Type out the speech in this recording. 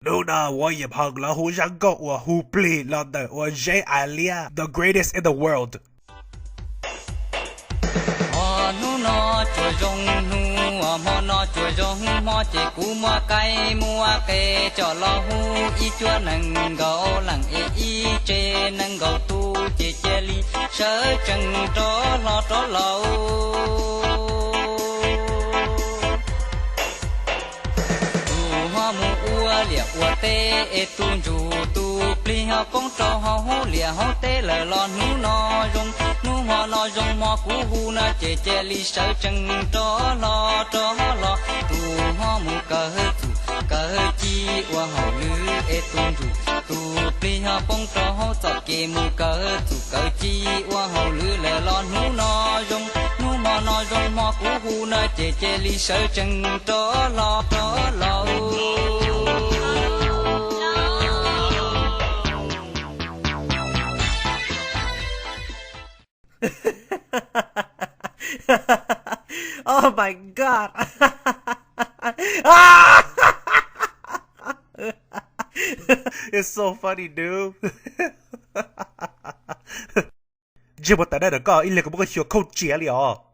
Hnub no Yia Phoo los hu zaj nkauj uas hu plig los ntawm uas Zeb Ais Liab, the greatest in the world. Ho hnub no tsuas zoo hnub, hmo no tsuas zoo hmo, ces kuv muab qaib muab qe coj los hu ib cuab nees nkaum leej es ib tse nees nkaum tus, ces cia li sawv tsees rov hlo rov laus. Tus ho mus ua liaj ua teb es tus ntsuj tus plig ho poob rau hauv liaj hauv teb lawm los hnub no zoo, hnub hmo no zoo hmo kuv hu no ces cia li sawv tsees rov hlo rov los. Tus ho mus kawg txuj kawg ci ua hauj lwm es tus ntsuj tus plig ho poob rau hauv txoj kev mus kawg txuj kawg ci ua hauj lwm lawm los hnub no zoo, hnub hmo no zoo hmo kuv hu no ces cia li sawv tsees rov hlo rov laus. Oh my god. It's so funny, dude. Ntsej muag tawv dab ntawm koj ib leeg kuv muab koj xyuas khaub tsiav li os.